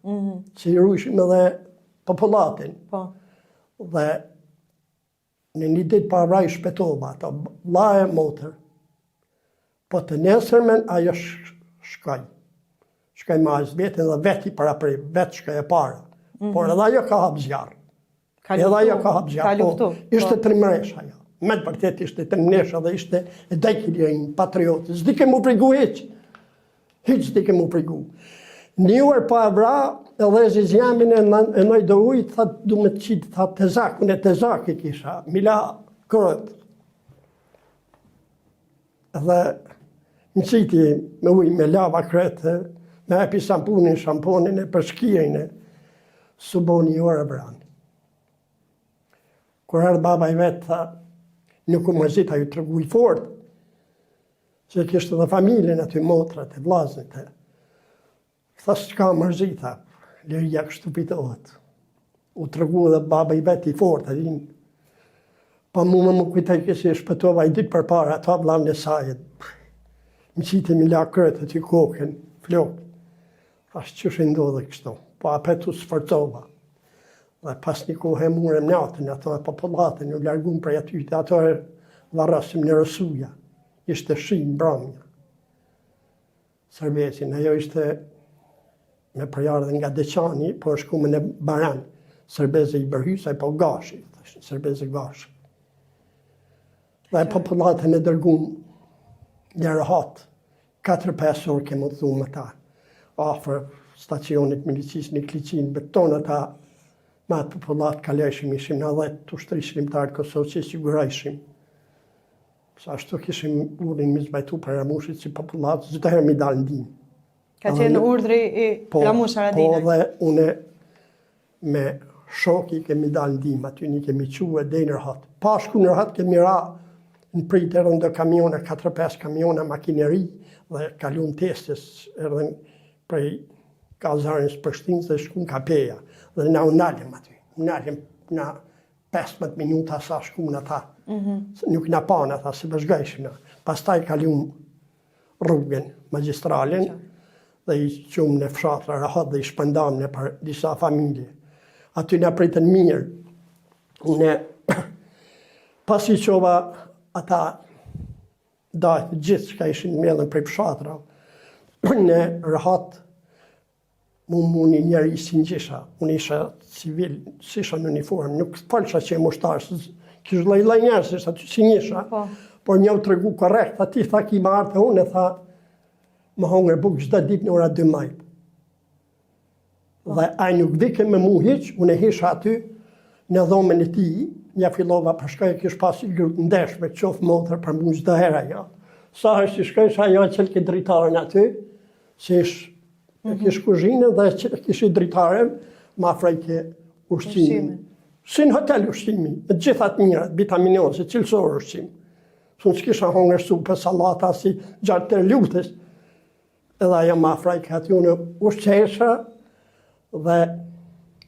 S2: mm -hmm. që i rujshim edhe popullatin.
S1: Po.
S2: Dhe Në një ditë pa vraj shpëtova ato, vlla e motër. Po të nesërmen ajo shkoi. Shkoi me axhë vetin dhe vetë i parapri, vetë shkoi e para. Mm -hmm. Por edhe ajo ka hap zjarr.
S1: Ka luftu,
S2: edhe ajo ka hap zjarr.
S1: Ka po, luftu.
S2: Po, ishte po. trimëresha ajo. Me të vërtet ishte trimëresha dhe ishte e dojke lirinë, patriote. S'dike m'u frigu hiç. Hiç s'dike m'u frigu. Një orë pa e vra, e dhezi zjamin e, e noj do ujë, tha du me të qitë, tha tezak, unë e tezak e kisha, m'i la kryet. Dhe më qiti me ujë, me lava kryet, me epi sampunin, shamponin e peshkirin e, s'u bo një orë e vranë. Kur erdh baba i vet, tha, nuk u mërzit, ai u tregu i fort, Se kishte dhe familjen aty, motrat e vllaznit e. Tha s'ka mërzi, tha. Liria kështu fitohet. U tregu edhe baba i vet i fortë, e din. Po mu më më kujtojke si e shpëtova i ditë përpara, ata vllanë e saj. Më qiti m'i la kryet aty kokën, flokët. Thash qysh i ndodhi kështu. Po apet u sforcova. Dhe pas një kohe murëm natën, ato e popullatën, u largum prej aty, dhe ato e varrosim në Rësuja. Ishte shi mbrëmja. Sërvesin, ajo ishte me prejardhje nga Deçani, po është shkume në Baran, Sërbeze i Bërhysaj, po Gashi, Sërbeze Gashi. Dhe popullatën e dërgum në Rohat, 4-5 orë kemi udhëtu me ta, afër stacionit milicisë në Kliqinë, beton ata, me atë popullatë kalojshim, ishim na 10 të ushtrisë çlirimtare të Kosovës që sigurojshim. Se ashtu kishim urdhrin mi zbatu prej Ramushit si popullatë, çdo herë mi dalë n'ndihmë.
S1: Ka qenë urdhri i
S2: po,
S1: Ramush Haradinaj.
S2: Po dhe une me shoki kemi dalë n'ndihmë, aty një kemi çu e deri në Rohat. Pa shku në Rohat kemi ra në pritë erdhën do kamiona, 4-5 kamiona makineri dhe kalun testes, erdhën prej kazarnës Prishtinës dhe shkun ka Peja. Dhe na u nalëm aty, u nalëm na 15 minuta sa shkun ata. Mm -hmm. Nuk na panë ata, se vëzhgojshim na. Pastaj kalum rrugën, magistralen, dhe i çum në fshatra Rohat dhe i shpërndam nëpër disa familje. Aty na pritën mirë. Une, pasi çova ata dajtë gjithë çka ishin mbledhën prej fshatra, në Rohat, Mu mu një njeri s'i njisha, unë isha civil, s'isha në uniformë, nuk folsha që jam ushtar, kish lloj lloj njerëzish aty s'i njisha, po. por një u tregu korrekt, aty tha ki me ardhë te unë, tha, me hongër bukë çdo ditë në ora 12. Po. Dhe ai nuk vike me mu hiq, unë e hisha aty në dhomën e tij, ja fillova për shkoj, kish pas i gru të ndershme, qoftë motër për mu çdo herë ajo. Sa herë që shkojsha ajo e çelke dritaren aty, se ish E kish kuzhinën dhe e kish dritaren, ma afrojke ushqimin. Si në hotel ushqimi, me gjitha të mirat, vitaminoze, cilësor ushqim. Se unë s'kisha hongër supë, salata, si gjatë tërë luftës. Edhe ajo ma afrojke aty unë ushqesha dhe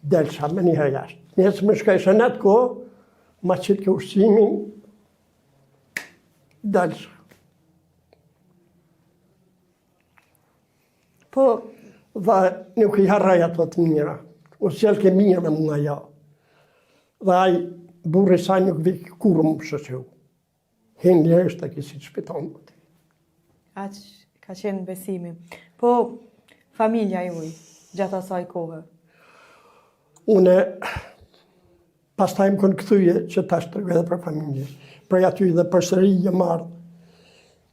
S2: delsha menjëherë jashtë. Nesër më shkojsha në atë kohë, ma qitke ushqimin, delsha.
S1: Po,
S2: dhe nuk i harroj ato të mira. U sjellke mirë me mua ajo. Dhe ai burri saj nuk vik kurrë më shoqëru. Hin lirisht e kisi të shpiton.
S1: Aq ka qenë besimi. Po, familja juaj, gjatë asaj kohe?
S2: Une, Pastaj më konë kthy që tash tregoj edhe për familje. Prej aty dhe përsëri jam ardhë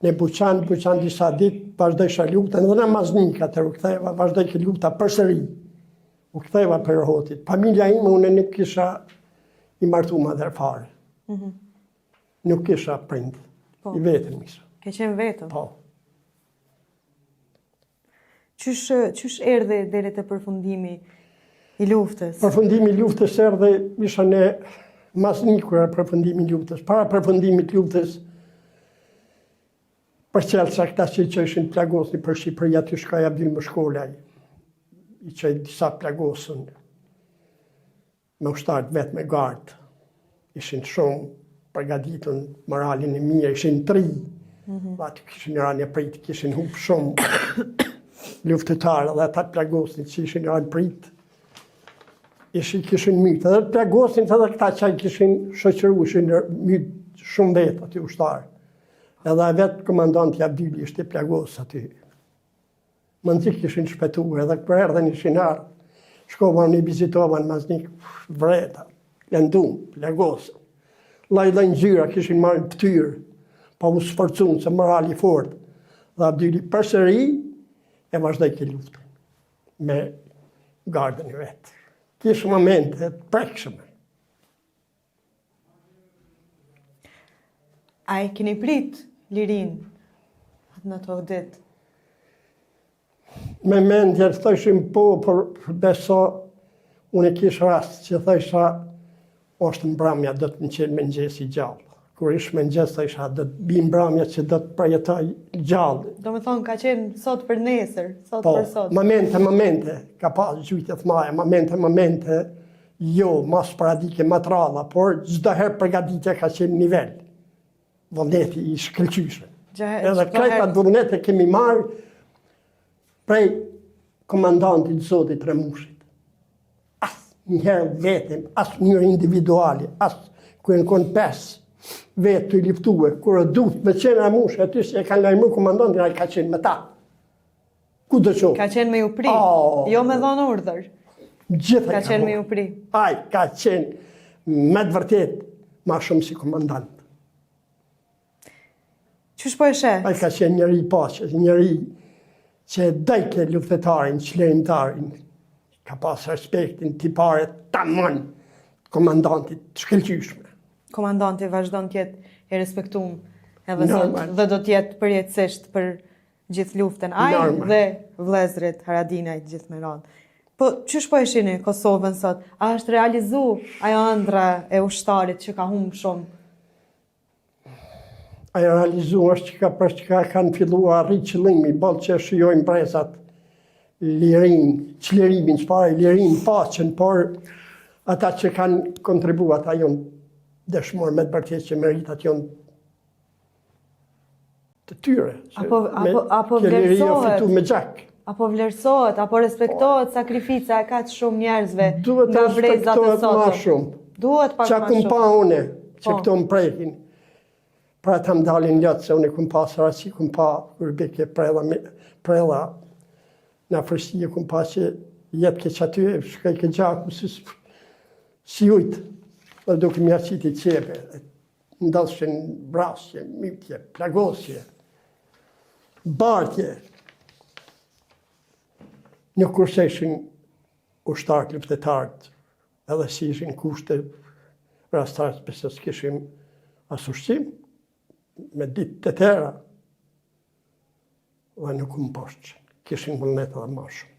S2: në Buqan, Buqan disa ditë, vazhdojsha luftën dhe në Maznik atëherë u ktheva, vazhdojke lufta përsëri. U ktheva prej Rohotit. Familja ime unë nuk isha i martum atëherë fare. Mm -hmm. Nuk kisha prind. Po. I vetëm isha.
S1: Ke qenë vetëm?
S2: Po.
S1: Qysh, qysh erdhi deri te përfundimi i luftës?
S2: Përfundimi i luftës erdhi, isha në Maznik kur erdhi përfundimi i luftës. Para përfundimit të luftës, përcjellsa këta që i çojshin plagosni për Shqipëri, aty shkoi Abdyl Mushkolaj, i çoi disa plagosën. Me ushtarët vet me gardë, ishin shumë përgatitun, moralin e mirë, ishin tri, mm -hmm. dhe aty kishin ra në pritë, kishin hup shumë luftëtarë dhe ata të plagosnit që ishin ra në pritë, ishin kishin mytë, edhe të plagosnit edhe këta që i kishin shoqëru, ishin mytë shumë vetë aty ushtarë. Edhe vetë komandanti Abdyli ishte plagos aty. Mënzi kishin shpëtu edhe kur erdhën ishin ardhë. Shkova unë i vizitova në Maznik vreta, lëndum, plagosën. Lloj lloj ngjyra kishin marrë në ftyrë, pa u sforcun se morali fort. Dhe Abdyli përsëri e vazhdojke luftën me gardën e vet. Kish momente të prekshme.
S1: A e keni prit lirinë në ato ditë?
S2: Me mendje thojshim po, por beso, unë e kish rast që thojsha, është mbramja, do të më qenë mëngjesi gjallë. Kur ish mëngjes, thojsha, do të bi mbramja që do të përjetoj
S1: gjallë. Domethonë, ka qenë sot për nesër, sot
S2: po,
S1: për sot.
S2: momente, momente, ka pas gjujtje të maja, momente, momente, jo, ma sporadike, ma t'rralla, por çdo herë përgatitja ka qenë nivel. Vullneti i shkëlqyshëm. Edhe krejt atë vullnet e kemi marrë prej komandantit zotit Ramushit. As njëherë vetëm, as mënyrë individuale, as kur janë konë pes, vetë tu luftue, kur e duhet me qenë Ramushi, aty si e kanë lajmëru komandantin, ai ka qenë me ta. Ku do
S1: qoftë? Ka qenë me ju pri, oh, jo me dhonë urdhër.
S2: Gjithë
S1: ka qenë me ju pri.
S2: Ai ka qenë me të vërtet ma shumë si komandant.
S1: Qysh po e sheh?
S2: Ai ka qenë njeri i paqes, njeri që e dojke luftëtarin, çlirimtarin. Ka pas respektin, tipare tamam komandantit të shkëlqyshme.
S1: Komandanti vazhdon të jetë i respektum edhe sot dhe do të jetë përjetësisht për gjithë luftën. Ai dhe vëllezërit Haradinaj gjithë me radhë. Po, qysh po e shihni Kosovën sot? A është realizu ajo ëndrra e ushtarit që ka humbë shumë?
S2: A realizu është çka për çka kanë fillu arrit qëllimi, boll që e shijojnë brezat lirinë, çlirimin, s'pari lirinë, paqen, por ata që kanë kontribu, ata jonë dëshmorë me të vërtetë që meritat jonë të tyre.
S1: Apo, apo, apo vlerësohet.
S2: Fitu me gjak.
S1: Apo vlerësohet, apo respektohet sakrifica e kaq shumë njerëzve Duhet nga brezat e sotëm.
S2: Ma shumë.
S1: Duhet pak
S2: ma shumë. Qa kum pa une, që po. këto më prekin. Pra ta më dalin lotë, se unë kum pa sërasi, kum pa kur bike Prella, Prella në afërsi e kum pa që jetë ke qaty, shkoj ke gjaku, si, si ujtë, dhe duke m'ja qiti qebe, Ndodhshin vrasje, mytje, plagosje, bartje. Nuk kurseshin ushtarët luftëtarët, edhe si ishin kushte rastarët, përse s'kishim as ushqim, me ditë të tëra, Dhe nuk u mposhtën, kishin vullnet edhe ma
S1: shumë.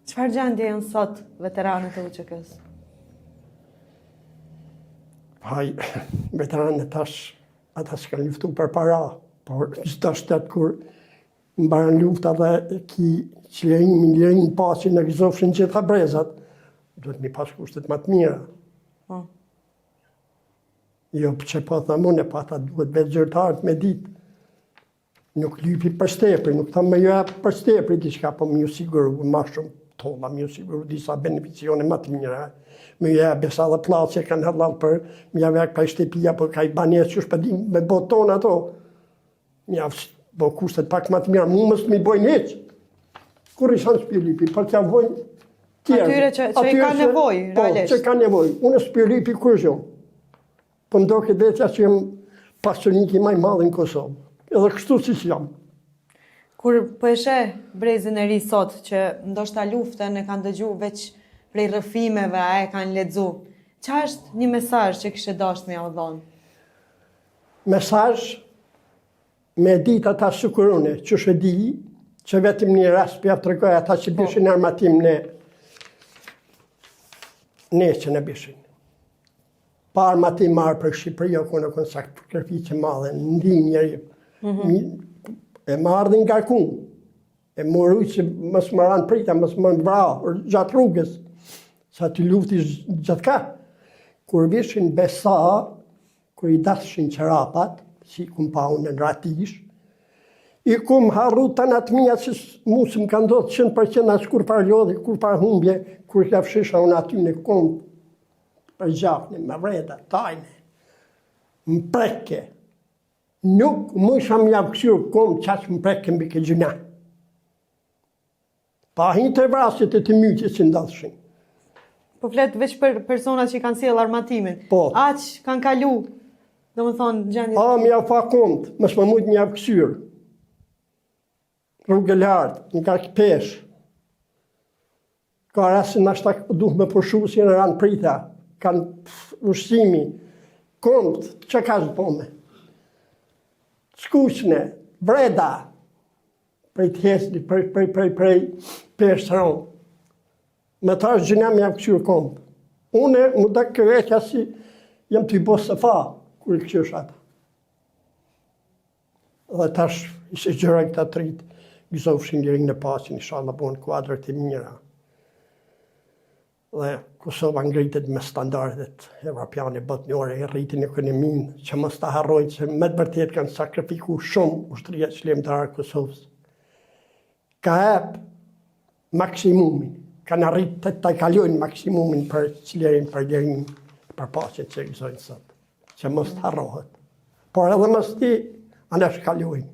S1: Çfarë gjendje janë sot veteranët e UÇK-së?
S2: Haj, veteranët tash, ata s'kanë luftu për para, por çdo shtet kur mbaron lufta dhe ki çlirimin, lirinë, paqen, e gëzofshin gjitha brezat, duhet mi pas kushtet ma të mira. Po. Jo, që po them unë, po ata duhet vetë zyrtarët me ditë. Nuk lypi për s'tepri, nuk tham me ju jep për s'tepri diçka, po me ju siguru ma shumë tolla, me ju siguru disa beneficione ma të mira, me ju jep besa dhe pllacë që kanë hallall për me ja vek pa shtëpia, po ka i banesë që s'po din me bo tonë ato. Me ja bo kushtet pak ma të mira, mu mos m'i bojnë hiç. Kurrë s'pi lypi, por t'ja bojnë
S1: tjerë. Atyre që, që i kanë nevojë,
S2: po, realisht. Po, që kanë nevojë. Unë s'pi lypi kurgjo. Po më doket vetja që jam pasurniki ma i madh në Kosovë. Edhe kështu si që jam.
S1: Kur po e sheh brezin e ri sot, që ndoshta luftën e kanë dëgju veç prej rrëfimeve, a e kanë lexu, ça është një mesazh që kishe dashtë me jau dhonë?
S2: Mesazh, me ditë ata sikur une, qysh e di, që vetëm një rast po jav tregoj ata që po. bishin armatim ne, ne që ne bishin. Pa armatim marrë prej Shqipërie, o konë, o konë sakrificë e madhe, ndi njeri, mm -hmm. e marrë dhe ngarkun, E m'u rujt që mos më ranë prita, mos më vra, gjatë rrugës, sa të lufti gjatë ka. Kur vishin besa, kur i dathshin çorapat, si kum pa unë në Ratish, i kum harru tana të mija që mu s'më ka ndodhë 100% as kurrfarë lodhje, kurrfarë humbje, kur ja fshisha unë aty në komb, për gjafne, me vreda, tajne, më preke, Nuk mujsha me jav kqyrë komt qaq më preke mbi këtë gjynah. Pa hi te vrasjet e të mytjet që ndodhshin.
S1: Po flet veç për personat që i kanë sjellë armatimin.
S2: Po.
S1: Aq kanë kalu, domethonë,
S2: gjendje... A, me jav pa komt, mos me mujtë me jav kqyrë. Rrugë e lartë, në peshë. Ka raste nashta duhet me pushu si në ranë prita, kanë ushqimi, komt, që ka zbome. Skuqne, vreda, prej të hesni, prej, prej, prej, prej, peshë të ronë. Me ta është gjynah me jav këqyrë komt. Une, m'u doke vetja si. Jam tu i bo sefa, kur i këqysh ata. Dhe tash, i sugjeroj këta të rinjtë, gëzofshin lirinë e paqen, inshallah bëhen kuadro të mira. Dhe Kosova ngritet me standardet evropiane botnore, e rritin ekonominë, që mos ta harrojnë se me të vërtetë kanë sakrifiku shumë ushtria çlirimtare e Kosovës. Ka jep maksimumin, kanë arrit të ta kalojnë maksimumin për çlirim, për lirinë, për paqen që gëzojnë sot, që mos të harrohet. Por edhe mos t'i anashkalojnë.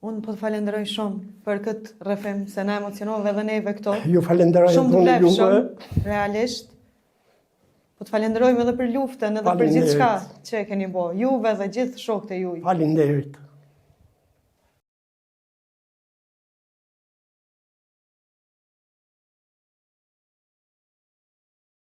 S1: Unë po të falenderoj shumë për këtë rrëfim, se na emocionove edhe neve këto.
S2: Ju falenderoj
S1: shumë të vlefshëm, realisht. Po të falenderojmë edhe për luftën, edhe për gjithçka që e keni bo, juve dhe gjithë shokët e juj.
S2: Faleminderit.